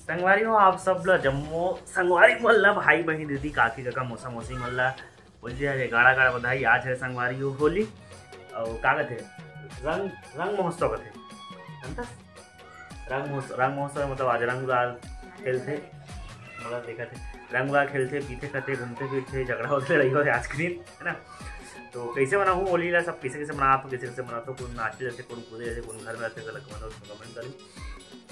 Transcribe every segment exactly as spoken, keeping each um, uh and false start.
संगवारी हो, आप सब ला, जम्मो संगवारी मन ला, भाई बहिन, दीदी, काकी, काका, मौसा, मौसी मन ला होली के गाड़ा गाड़ा बधाई। आज है संगवारी हो होली, अउ का कथे, रंग, रंग महोत्सव कथे, जानथस? रंग महोत्सव, रंग महोत्सव मतलब आज रंग गुलाल खेलथे, मतलब देखत हे, रंग गुलाल खेलथे, पीथे खाथे, घूमथे फिरथे, झगड़ा होथे, लड़ाई होथे आज के दिन, है ना? तो कैसे मनाहूँ होली ला, सब कैसे कैसे मनात हो, कैसे कैसे मनात हो, कोन नाचे जाथे, कोन कूदे जाथे, कोन घर में रहथे, गलत मतलब कमेंट करी।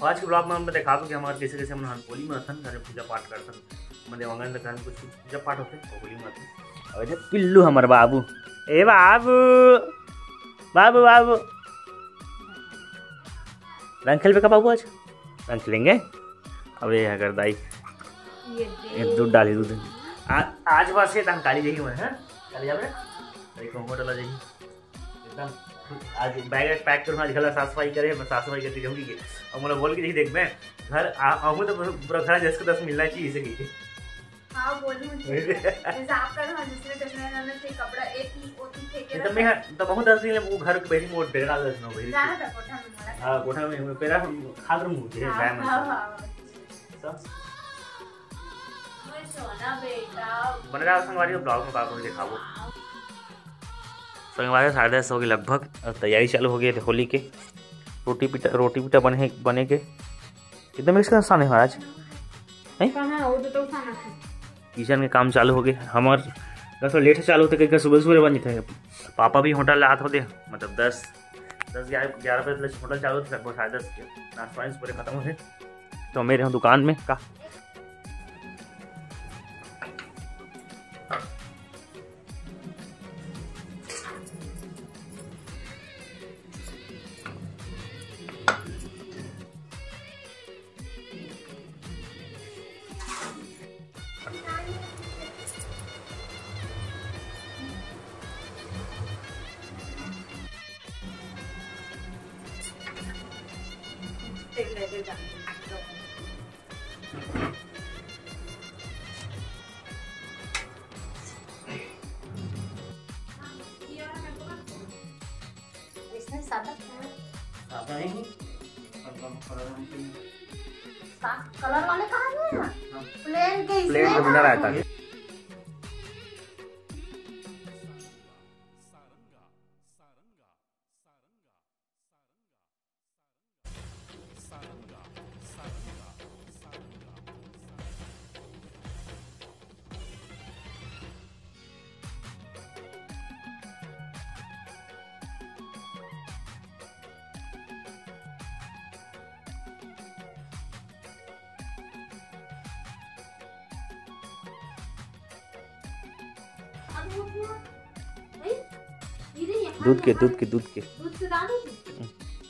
आज के ब्लॉग में हम दिखाबो कि हमारे कैसे कैसे हम होली मनाथन, घर में पूजा पाठ करथन, हमर देवांगन के घर में कुछ कुछ पूजा पाठ होथे, और होली मनाथन। और इधर पिल्लू हमर बाबू, ए बाबू, बाबू, बाबू, रंग खेलबे का बाबू आज? रंग खेलेंगे। अब ये अगर दाई ये ये दे। दूध डाली, दूध। आ, आज बस ये तंग काली जाही मैं, हाँ? काली जाबे? अरे कोंगो डला जाही। एकदम आज बैग वैग पैक करूँ, आज घर साफ सफाई करे, मैं साफ सफाई करके जाऊँगी ये। और मोला बोल के जाही, देख मैं घर आ-, आऊँ तो पूरा घर जैसे दस मिलना चाहिए इसे कहिए। हाँ, बोलूँ। वही। जैसे आप करो, हाँ, दूसरे कचरा में से कपड़ा एक ही ओती फेंके एकदम रहता मैं है। हाँ, तो बहुत दस दिन वो घर के बैठी मोट डेरा दस नौ बजे। जाना था कोठा में मोला। हाँ, कोठा में, में पेरा हम खा कर मुझे हाँ, गाय मन हाँ, से। हाँ। सब। मैं सोना बेटा। बने रहा संगवारी, ब्लॉग में बात होगी, दिखाबो। संगवारी, साढ़े दस हो गए लगभग, और तैयारी चालू हो गई है होली के। रोटी पीटा, रोटी पीटा बने, बने के। एकदम इसका आसान है महाराज। हैं? कहाँ? वो तो, तो खाना था। किचन के काम चालू हो गए। हमार दस लेट से चालू होते, कहीं सुबह सुबह बन जाते हैं। पापा भी होटल आत होते, मतलब दस, दस ग्यारह, ग्यारह बजे तक होटल चालू होते, लगभग साढ़े दस के नाश्ता पानी सुबह खत्म होते। तो मेरे यहाँ दुकान में का इसमें सादा कलर। सादा नहीं, हल्का कलर हम पे कलर वाले कहाँ हैं? हाँ। प्लेन के इसमें प्लेन में बिना रहता है। दूध के, दूध के, दूध के। दूध से डाल दो। हम्म।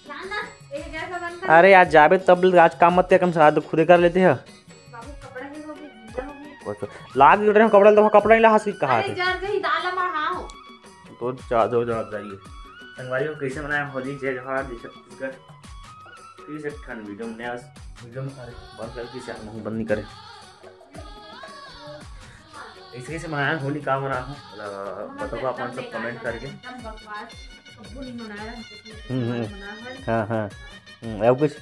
जाना, ये गैस बंद कर। अरे यार, जाबे तब आज काम मत कर, कम से आज तो खुदे कर लेते हैं। बाबू, कपड़ा नहीं होगी, गीला होगी। अच्छा, लाग रहे हो कपड़ा, तो कपड़ा नहीं ला हंसी कहा अरे, थे। जर गई दाल मढ़ाओ। तो जा, जो जवाबदारी है। संगवारी हो, कैसे मनाया होली, जय जोहार, जय छत्तीसगढ़। फिर से एक ठन वीडियो में नया वीडियो में, अरे, बंद कर दी, शायद मुंह बंद नहीं करे। ऐसे कैसे मनाया होली, का मना हो? मतलब, बताओ आप मन सब कमेंट करके। एकदम बकवास, कब्बू नहीं मनाया, हम तो हम्म, हम्म। मना है। हाँ, हाँ। हम्म, अब कुछ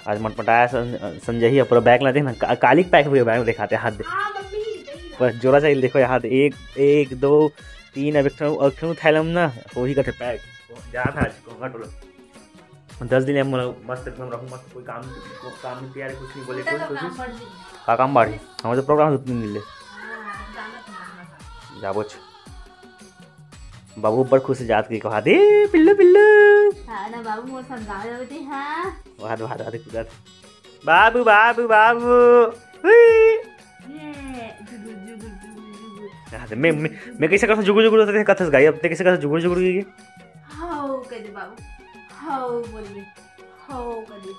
आज मटमटाया सं-, संजय ही पूरा बैग ला देना, का-, काली पैक हुए बैग दिखाते हाथ दे। हाँ, मम्मी, सही बात। बस जोरा से देखो यहाँ दे, एक, एक, दो, तीन, अब एक ठो, एक ठो थैलम ना, वही कथे पैक। जा था आज को, हट लो। दस दिन में मस्त एकदम रहूँ, मस्त कोई काम, को-, काम नहीं, तैयारी कुछ नहीं बोले, उल्टा कोई सब काम कुछ। बढ़ जाएगा। का काम बाढ़ी? हमारे तो प्रोग्राम दो तीन दिन ले। हाँ, जाना तो मना था। जाबो छ। बाबू ऊपर खुश से जात के कहा दे, "पिल्लू, पिल्लू।" हाँ ना बाबू, मोर समझावे होते, हाँ। वाह, वाह, वाह, वाह। बाबू, बाबू, बाबू। हुई। ये, जुगुर, जुगुर, जुगुर, जुगुर। यहाँ से मैं, मैं, मैं कैसे करता जुगुर, जुगुर होता है, कथस गाई, अब ते कैसे करता जुगुर, जुगुर की? हाओ, कह दे बाबू। हाओ, बोल दे। हाओ, कह दे।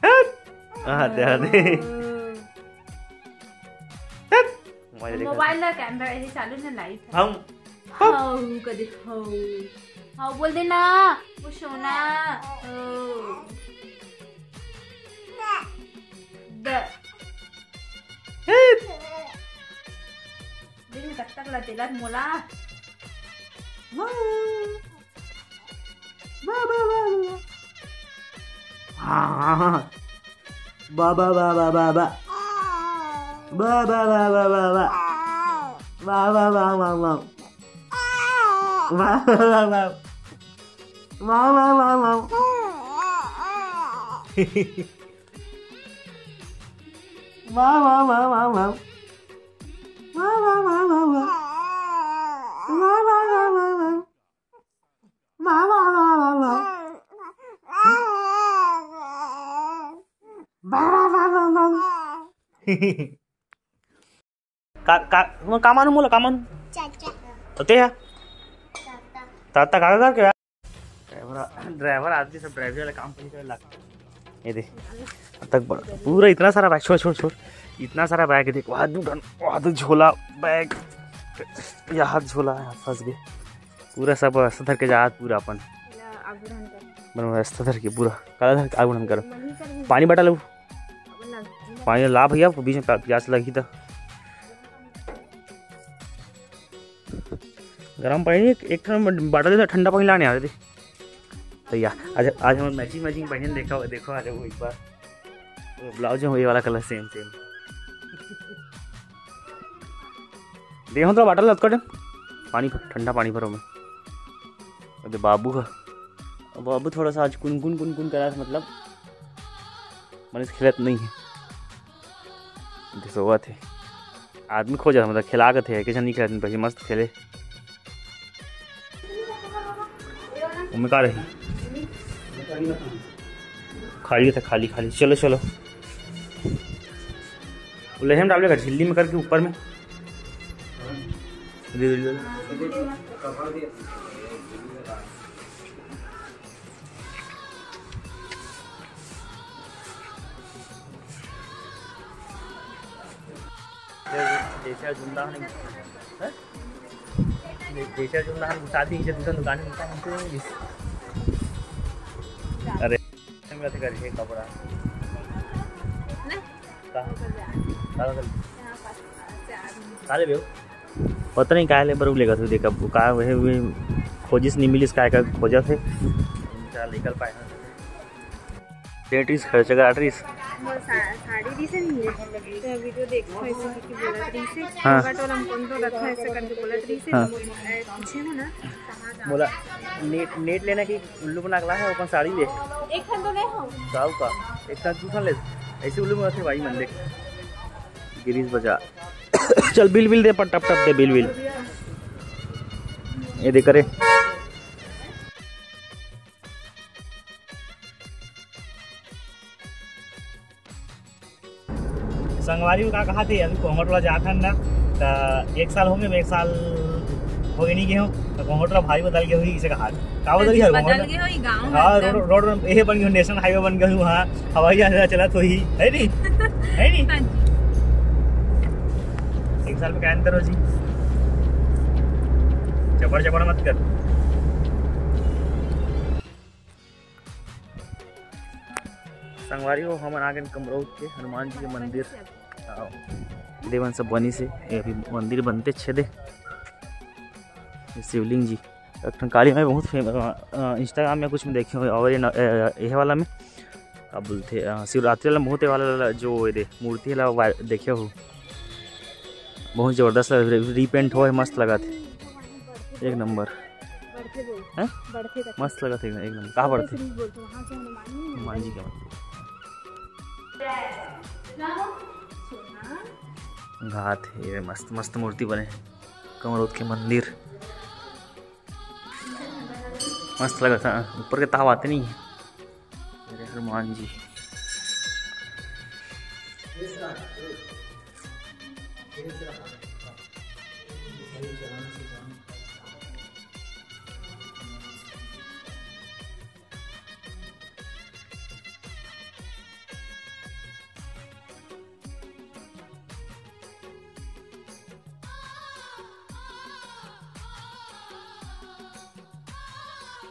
हट। हाँ, दे, हाँ, दे। हाओ। हट। मोबाइल देखा मोबाइल था। ना कैमरा ये चालू ना लाइव है। हम हाँ, कदे हाँ। हाँ, बोल देना। वो सोना। हाँ। द। दिन में तक तक ला तेला मोला। वाह। वाह, वाह, वाह, वाह। हाँ, हाँ, हाँ। बा बा बा बा बा बा। बा बा बा बा बा बा। बा बा बा बा बा। बा बा बा बा। बा बा बा बा। बा बा बा बा बा। बा बा बा बा बा। बा बा बा बा बा। बा बा बा बा बा। बा बा बा बा बा। का, का, तुम का मानू मोला, का मानू? चाचा। तो ते है? ताता। ताता का करके? ड्राइवर, ड्राइवर आदमी सब ड्राइवर वाला काम कहीं करे लगा। ये दे, अब तक बड़ा, पूरा इतना सारा बैग, छोड़, छोड़, छोड़, इतना सारा बैग देख, वहाँ दू टन, वहाँ दू झोला बैग, यहाँ झोला, यहाँ फंस गए। पूरा सब व्यवस्था धर के जात, पूरा अपन एला आगू रहन कर। बन व्यवस्था धर के पूरा, काला धर के आगू रहन करो। मनी कर भी पानी बाटल लेबू। अब ना। पानी ला भैया, बीच में प्या-, प्यास लगी था। गरम पानी एक, एक ठन बाटल दे, ठंडा पानी लाने आ रहे थे। तो या, आज, आज हम मैचिंग, मैचिंग पहन देखा, देखो, आ जाओ एक बार। वो ब्लाउज है, ये वाला कलर सेम, सेम। दे हो तो बाटल लतकट पानी, ठंडा पानी भरो में। अरे बाबू का, बाबू थोड़ा सा आज कुनकुन, कुनकुन करा, मतलब मनीष खेलत नहीं है, सोवत है। आदमी खोजत, मतलब खेला के थे, कैसे नहीं खेलत, पहले मस्त खेले। उनमें का रही? खाली था, खाली, खाली। चलो, चलो। वो लेहम डाल देगा झिल्ली में करके ऊपर में। दे, दे, दे। जैसे जुंदा नहीं, हैं? जैसे जुंदा हम शादी से दूसरा दुकान में दुकान हमको नहीं। अरे, हम कैसे करेंगे कपड़ा? नहीं। कहाँ? कहाँ कर? यहाँ पास, पास से आ रही हूँ। कहाँ ले हो? पता नहीं काहे ले बर लेगा तू, देख अब का वही, वही खोजिस नहीं मिलिस, काय का खोजत है। निकल पाए। टेटरिस खर्च करा टेटरिस। वो सा-, साड़ी दी से नहीं है। तो वीडियो देखो ऐसे कि बोलत रही से। हाँ। बट वाला हम कौन तो रखा ऐसे करके बोलत रही से। हाँ। ए, पूछे हो ना, कहाँ जाओ? बोला, नेट, नेट लेना कि उल्लू बना के ला है, अपन साड़ी ले। एक ठन तो ले हो। जाओ का? एक ठन, दू ठन ले। ऐसे उल्लू में रखे भाई मन देख। गिरीश बजा। चल बिल, बिल दे, पर टप टप दे बिल, बिल। ये दे करे। संगवारी हो का कहा थे, अभी कोंगट वाला जात हन ना, त एक साल हो गए, एक साल हो गए नहीं गए हो, त कोंगट वाला भाई बदल गए हुई, इसे कहा का बदल गया बदल कोंगट? गए हो, ये गाँव हाँ, है रोड, एकदम। रोड, रोड, ये बन गया, नेशनल हाईवे बन गया हुई, वहाँ हवाई जहाज चला तो ही, है नहीं? है नहीं? हाँ जी। एक साल में क्या अंतर हो जी? चपड़ चपड़ मत कर। संगवारी हो, हमन आ गए कमरौद के हनुमान जी के मंदिर। आओ, देवन सब बनी से, ये अभी मंदिर बनते छेदे। ये शिवलिंग जी, एक ठन काली माई बहुत फेमस, अ, अ, Instagram में कुछ में देखे हो, और ये न-, अ, ये वाला में का बोलते, अ, शिवरात्रि वाला मुहूर्त वाला जो ये दे मूर्ति वाला वा-, देखे हो, बहुत जबरदस्त लग, री-, repaint हो है, मस्त लगत है, एक नंबर। बढ़ते बोल। हैं? बढ़ते करके। मस्त लगत है, एक नंबर। कहाँ बढ़ते? ऐसे नहीं बोलते, वहाँ से हनुमान जी हनुमान जी के मंदिर। घाट है, ये मस्त मस्त मूर्ति बने हैं, कमरौद के मंदिर। मस्त लगत है, ऊपर के ताव आते नहीं है। अरे हनुमान जी।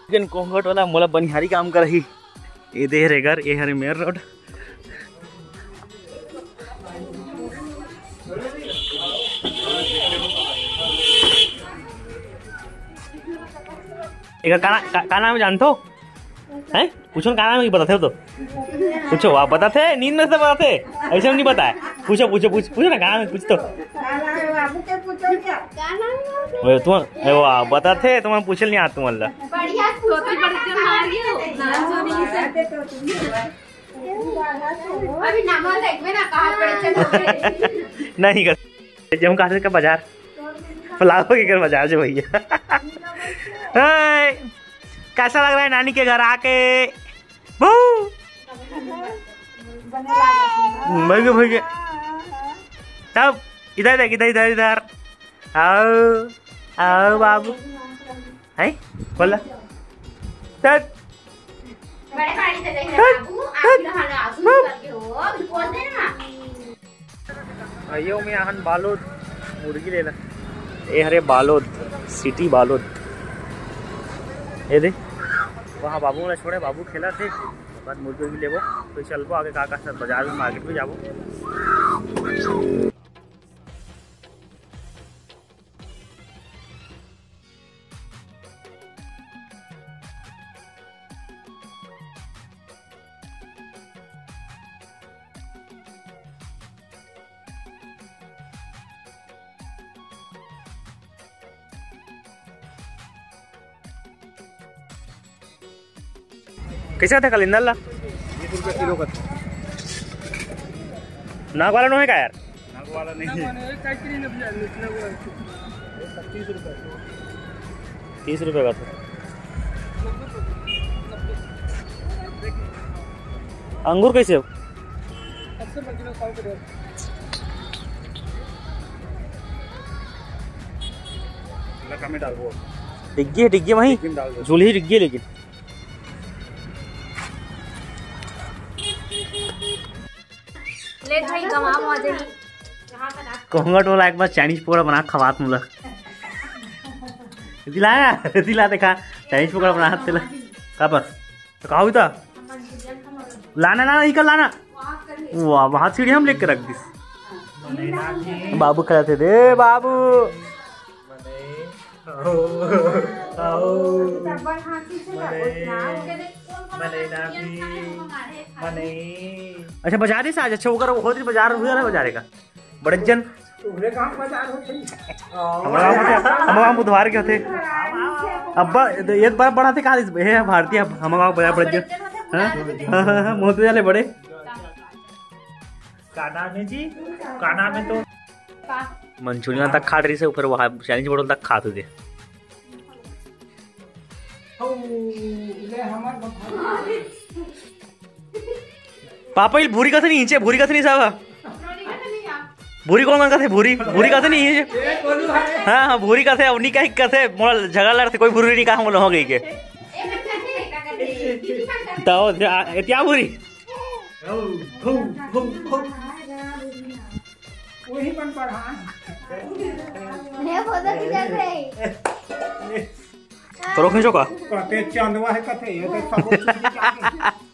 लेकिन कोंगट वाला मोला बनिहारी काम करही। ये दे रे घर, ये हरे मेर रोड। एकर का, का, का नाम है जानथो? हैं? पूछो ना, का नाम है, बताते हो तो। पूछो, आप बताते हैं, नींद में से बताते हैं। ऐसे हम नहीं बताए। पूछो, पूछो, पूछ, पूछो ना, का नाम है, कुछ तो। का नाम है बाबू के, पूछो क्या? ए, तुम, ए, वाह, बताते हैं, तुम पूछे नहीं आते, तुम अल्लाह। बढ़िया, छोटी बड़ी जो मारियो, नाम जो नहीं से। अभी नाम देखबे ना, कहाँ पड़े चलो। नहीं कर, जब हम कहा था बाजार, फुलाव के कर बाजार जो भैया। हाय, कैसा लग रहा है नानी के घर आके? बू। भैया, भैया। तब इधर देख, इधर, इधर, इधर। आओ, आओ बाबू। है? बोला। तब बड़े पानी से कहीं तब, बाबू, आप तब, लोग हमारे आंसू तब। निकल के हो, बोलते ना। आइयो, मैं आहन बालोद मुर्गी लेला। ए हरे बालोद, सिटी बालोद। ए दे, वहाँ बाबू ला छोड़े, बाबू खेला थे, बाद मुर्गी उर्गी लेबो, तो चलबो आगे का का सब बाजार में, मार्केट में जाबो। कैसे था कलिंदर ला? बीस रुपये किलो का था। नाक वाला नो है का यार? नाक वाला नहीं है। तीस रुपये का। तीस रुपये का था। अंगूर कैसे हो? लगा में डाल वो। डिग्गी है, डिग्गी है वहीं। डिग्गी में डाल दो। झूली ही डिग्गी है लेकिन। ले भाई, कमाम हो जाई। कोहंगा टोला एक बार चाइनीज पकौड़ा बना खवात मुला। दिलाया, दिला देखा, चाइनीज पकौड़ा बना हाथ तेला। का पर? तो कहा हुई था? लाना ना, इकर लाना। वाह, वहाँ सीढ़ी हम लेके रख दिस। बाबू खड़ा थे, दे बाबू। आओ, आओ। मने नाती, मने। अच्छा, बाजार ही से आज, अच्छा, ओकर होत रही बाजार, हुआ ना बाजार का। बड़े जन। तोहरे गाँव बाजार होत रही। हमरा गाँव बुध-, हमरा गाँव बुधवार के होथे। अब्बा, ये बार बढ़ाते कहा, हे भारतीय, हम गाँव बाजार बड़े जन। हाँ, हाँ, हाँ, हाँ, मोहते जाले बड़े। का नाम है जी? का नाम है तो? मंचूरियन तक खात रही से ऊपर, वहाँ चाइनीज बॉटल तक खात दे। पापा, ये भूरी कथे नहीं, नीचे भूरी कथे नहीं साहब। भूरी कौन कथे? भूरी, भूरी कथे नहीं है। हाँ, हाँ, भूरी कथे, अब नहीं कहे कथे, मोला झगड़ा लड़ते, कोई भूरी नहीं कहा, मोला हो गई के। तो, आ, ए, क्या भूरी? वही मन पढ़ा। नहीं, वो तो किधर गई? तोरो खींचो का? कहते चंदवा है, कहते ये तो सब चीज जाके।